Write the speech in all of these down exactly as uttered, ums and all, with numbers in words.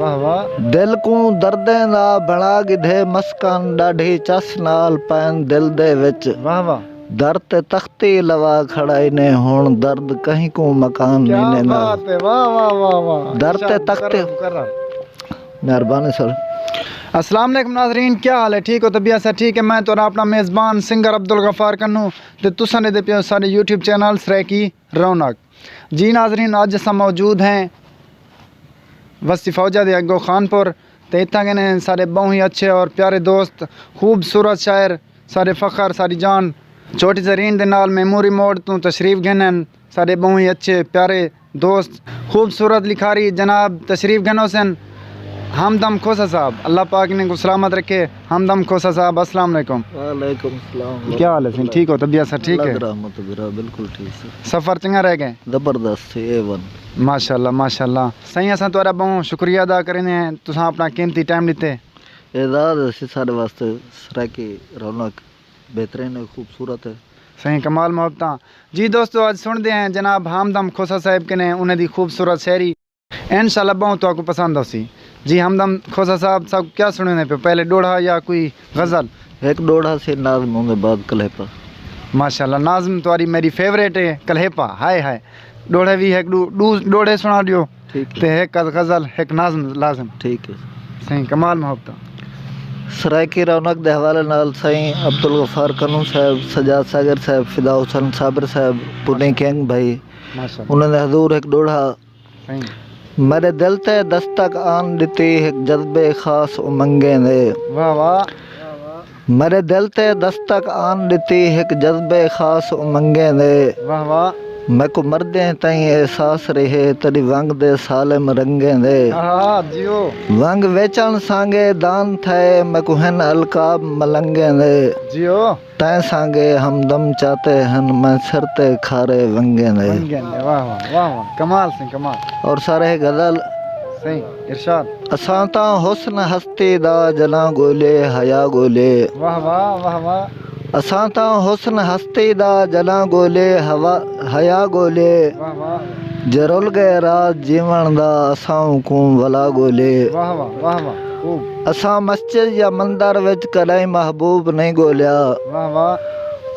واہ واہ۔ دل کوں دردیں دا بݨا گھدے مسکن، ݙاڈھی چس نال پئن دل دے وچ۔ واہ واہ۔ در تے تختی لوا کھڑائینے، ہݨ درد کہیں کوں مکان نئیں کیا ݙیندا۔ بات ہے، واہ واہ واہ واہ۔ در تے ارشاد تخت مکرم، مکرم۔ مہربانی سر۔ السلام علیکم ناظرین، کیا حال ہے؟ ٹھیک ہو؟ طبیعت سب ٹھیک ہے؟ میں تہاݙا اپݨا میزبان سنگر عبدالغفار کنوں تے تساں ݙیہدے پئے ہو ساݙے یوٹیوب چینل سرائیکی رونق۔ جی ناظرین، اڄ اساں موجود ہیں وستی فوجہ دے اڳوں خان پور، تے اتھاں گھن ہیں ساݙے ٻہوں ہی اچھے اور پیارے دوست، خوبصورت شاعر، ساݙے فخر، ساݙی جان، چھوٹی زرین دے نال میموری موڑ توں تشریف گھن ہیں ساݙے ٻہوں ہی اچھے پیارے دوست، خوبصورت لکھاری جناب تشریف گھن ہوسن ہمدم کھوسہ صاحب۔ اللہ پاک انہیں کوں سلامت رکھے۔ ہمدم کھوسہ صاحب، السلام علیکم۔ وعلیکم السلام۔ کیا حال ہے سئیں؟ ٹھیک ہو؟ طبیعت سب ٹھیک ہے؟ رحمت برا، بالکل ٹھیک سر۔ سفر چنگا رہ ڳئے؟ زبردست اے ون۔ ماشاءاللہ، ماشاءاللہ۔ سئیں، اساں تہاݙا ٻہوں شکریہ ادا کریندے ہیں، تساں اپݨا قیمتی ٹائم ݙتے۔ اعزاز اسی ساݙے واسطے۔ سرائیکی رونق بہترین ہے، خوبصورت ہے۔ سئیں، کمال محبتاں۔ جی دوستو، اڄ سݨدے ہیں جناب ہمدم کھوسہ صاحب کنے انہیں دی خوبصورت شاعری۔ انشاءاللہ ٻہوں تہاکوں پسند ہوسی۔ جی ہمدم کھوسہ صاحب، ساکوں کیا سݨیندے پئے ہو؟ پہلے ݙوہڑا یا کوئی غزل؟ ہک ݙوہڑا سی ناظم، اوندے بعد کلہیپا۔ ماشاءاللہ، ناظم تہاݙی میݙی فیوریٹ ہے، کلہیپا۔ ہائے ہائے۔ ݙوہڑے وی ہک ݙو، ݙو ݙوہڑے سݨا ݙیو۔ ٹھیک ہے۔ تے ہک اَدھ غزل، ہک ناظم لازم۔ ٹھیک ہے۔ سئیں، کمال محبتاں۔ سرائیکی رونق دے حوالے نال سائیں عبدالغفار کنوں صاحب، سجاد ساگر صاحب، فدا حسین صابر صاحب، پوڈنگ کنگ بھائی، ماشاءاللہ۔ انہاں دے حضور ہک ݙوہڑا۔ سئیں۔ میݙے دل تے دستک آن ݙتی ہک جذبے خاص امنگیں دے۔ واہ واہ۔ میݙے دل تے دستک آن ݙتی ہک جذبے خاص امنگیں دے۔ واہ واہ۔ میکوں مردیں تئیں احساس ریہے تیݙی ونگ دے سالم رنگیں دے۔ آہا، جیو۔ ونگ ویچݨ سانگے دان تھئے، میکوں ہن القاب ملنگیں دے۔ جیو۔ تیں سانگے ہمدم چاتے ہن، میں سر تے کھارے ونگیں دے۔ ونگیں دے، واہ واہ، واہ واہ، کمال سئیں، کمال۔ اور سارے غزل۔ سئیں، ارشاد۔ اساں تاں حسن ہستی دا جلاں ڳولے، حیا ڳولے۔ واہ واہ، واہ واہ۔ اساں تاں حسن ہستی دا جلاں ڳولے، ہوا، حیا ڳولے۔ واہ واہ۔ جے رل ڳئے راز جیوݨ دا، اساں اونکوں ولا ڳولے۔ واہ واہ، واہ واہ، خوب۔ اساں مسجد یا مندر وچ کݙاہیں محبوب نئیں ڳولیا۔ واہ واہ۔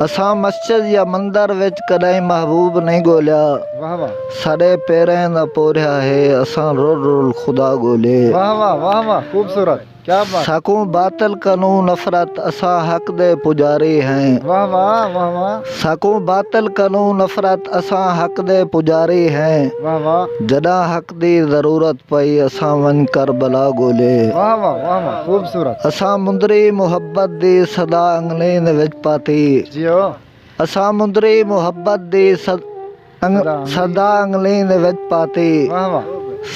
اساں مسجد یا مندر وچ کݙاہیں محبوب نئیں ڳولیا۔ واہ واہ۔ ساݙے پیریں دا پورھیا ہے، اساں رل رل خدا ڳولے۔ واہ واہ، واہ واہ، خوبصورت۔ کیا بات۔ ساکوں باطل کنوں نفرت، اساں حق دے پجاری ہیں۔ واہ واہ، واہ واہ۔ ساکوں باطل کنوں نفرت، اساں حق دے پجاری ہیں۔ واہ واہ۔ جݙاں حق دی ضرورت پئی، اساں ونڄ کربلا ڳولے۔ واہ واہ، واہ واہ، خوبصورت۔ اساں مندری محبت دی صدا انگلیں دے وچ پاتی۔ جیو۔ اساں مندری محبت دی صد-، انگ-، صدا انگلیں۔ صدا انگلیں دے وچ پاتی۔ واہ واہ۔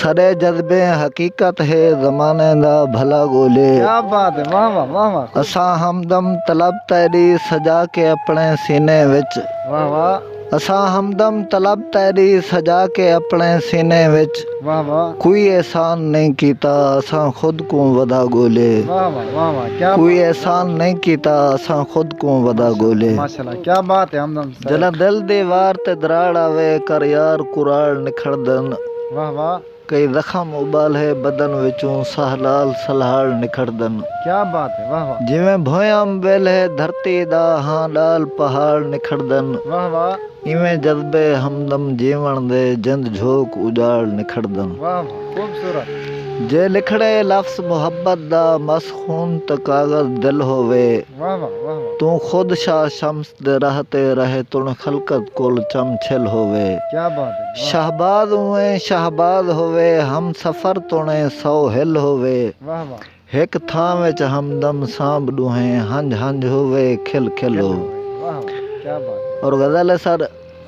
ساݙے جذبے حقیقت ہے، زمانے دا بھلا ڳولے۔ کیا بات ہے، واہ واہ، واہ واہ۔ اساں ہمدم طلب تیݙی سجا کے اپݨے سینے وچ۔ واہ واہ۔ اساں ہمدم طلب تیݙی سجا کے اپݨے سینے وچ۔ واہ واہ۔ کوئی احسان نئیں کیتا، اساں خود کوں ودا ڳولے۔ واہ واہ، واہ واہ، کیا کوئی بات۔ احسان نئیں کیتا، اساں خود کوں ودا ڳولے۔ ماشاءاللہ، کیا بات ہے ہمدم صاحب۔ جݙاں دل دیوار تے دراڑ آوے، کر یار کراڑ نکھڑدن۔ واہ واہ۔ کئی زخم اٻالے بدن وچوں، ساہ نال سلہاڑ نکھڑدن۔ کیا بات ہے، واہ واہ۔ جیویں بھوئیں امب ویلھے دھرتی دا، ہاں ݙال پہاڑ نکھڑدن۔ واہ واہ۔ ایویں جذبے ہمدم جیوݨ دے، جند جھوک اڄاڑ نکھڑدن۔ واہ واہ، خوبصورت۔ جے لکھڑے لفظ محبت دا، مس خون تے کاغذ دل ہووے۔ واہ واہ، واہ واہ۔ توں خود شاہ شمس دے راہ تے رہے، تݨ خلقت کول چم چھل ہووے۔ کیا بات ہے، واہ۔ شہباز اونویں شہباز ہووے، ہم سفر تݨ سو ہل ہووے۔ واہ واہ۔ ہک تھاں وچ ہمدم سانبھ ݙوہیں، ہنج ہنج ہووے، کھل کھل ہووے۔ واہ واہ، کیا بات ہے۔ اور غزل ہے سر۔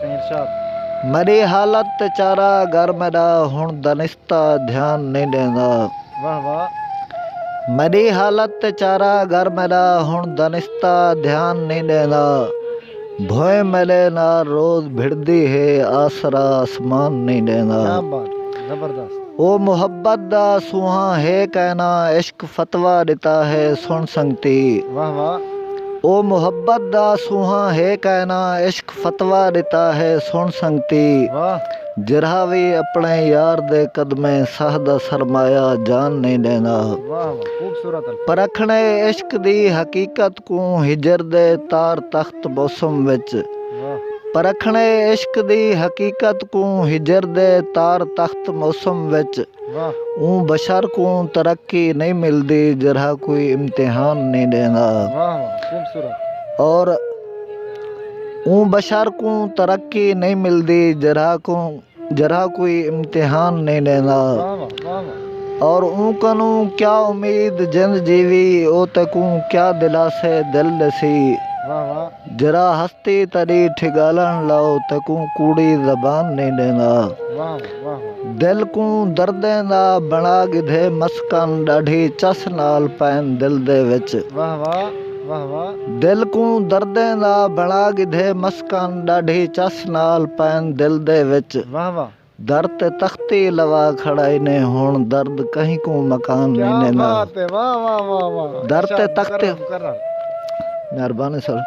سئیں ارشاد۔ میݙی حالت تے چارہ گر میݙا، ہݨ دانستہ دھیان نئیں ݙیندا۔ واہ واہ۔ میݙی حالت تے چارہ گر میݙا، ہݨ دانستہ دھیان نئیں ݙیندا۔ بھوئیں میݙے نال روز بھڑدی ہے، آسرا آسمان نئیں ݙیندا۔ کیا بات، زبردست۔ او محبت دا سونہاں ہے کائنا، عشق فتویٰ ݙتا ہے سݨ سنگتی۔ واہ واہ۔ او محبت دا سونہاں ہے کائنا، عشق فتویٰ ݙتا ہے سݨ سنگتی۔ واہ۔ جرھا وی اپݨے یار دے قدمیں ساہ دا سرمایہ جان نئیں ݙیندا۔ واہ واہ، خوبصورت الفاظ۔ پرکھݨے عشق دی حقیقت کوں ہجر دے تار تخت موسم وچ۔ واہ۔ پرکھݨے عشق دی حقیقت کوں ہجر دے تار تخت موسم وچ۔ واہ۔ اوں بشر کوں ترقی نئیں ملدی جرھا کوئی امتحان نئیں ݙیندا۔ واہ واہ، خوبصورت۔ اور اوں بشر کوں ترقی نئیں ملدی جرھا کوں، جرھا کوئی امتحان نئیں ݙیندا۔ واہ واہ، واہ واہ۔ اور اوں کنوں کیا امید جند جیوی، او تیکوں کیا دلاسے دل ݙسی۔ واہ واہ۔ جرھا ہستی تیݙی ٹھڳالݨ لائو، تیکوں کوڑی زبان نئیں ݙیندا۔ واہ واہ، واہ واہ۔ دل کوں دردیں دا بݨا ڳدھے مسکن، ݙاڈھی چس نال پئن دل دے وچ۔ واہ واہ، واہ واہ۔ دل کوں دردیں دا بݨا ڳدھے مسکن، ݙاڈھی چس نال پئن دل دے وچ۔ واہ واہ۔ در تے تختی لوا کھڑائینے، ہݨ درد کہیں کوں مکان نئیں ݙیندا۔ کیا بات ہے، واہ واہ واہ واہ۔ در تے ارشاد تختی مکرم، مکرم۔ مہربانی سر۔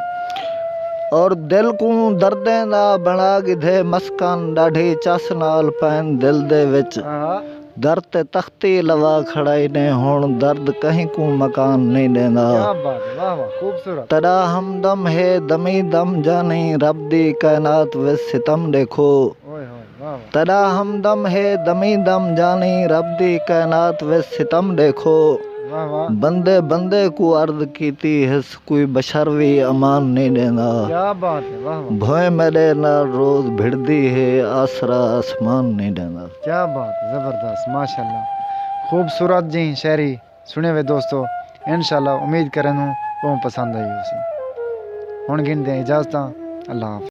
اور دل کوں دردیں دا بݨا ڳدھے مسکن، ݙاڈھی چس نال پئن دل دے وچ۔ ہاں۔ در تے تختی لوا کھڑائینے، ہݨ درد کہیں کوں مکان نئیں ݙیندا۔ کیا بات ہے، واہ واہ، خوبصورت۔ تیݙا ہمدم ہے دمی دم جانی، رب دی کائنات وچ ستم ݙیکھو۔ اوئے ہوئے، واہ واہ۔ تیݙا ہمدم ہے دمی دم جانی، رب دی کائنات وچ ستم ݙیکھو۔ واہ واہ۔ بندے بندے کوں عرض کیتی ہس، کوئی بشر وی امان نئیں ݙیندا۔ کیا بات ہے، واہ واہ۔ بھوئیں میݙے نال روز بھڑدی ہے، آسرا آسمان نئیں ݙیندا۔ کیا بات، زبردست، ماشاءاللہ۔ خوبصورت جیں شاعری سݨیوے دوستو، انشاءاللہ امید کریندوں ٻہوں پسند آئی ہوسی۔ ہݨ گھندے ہیں اجازتاں، اللہ حافظ۔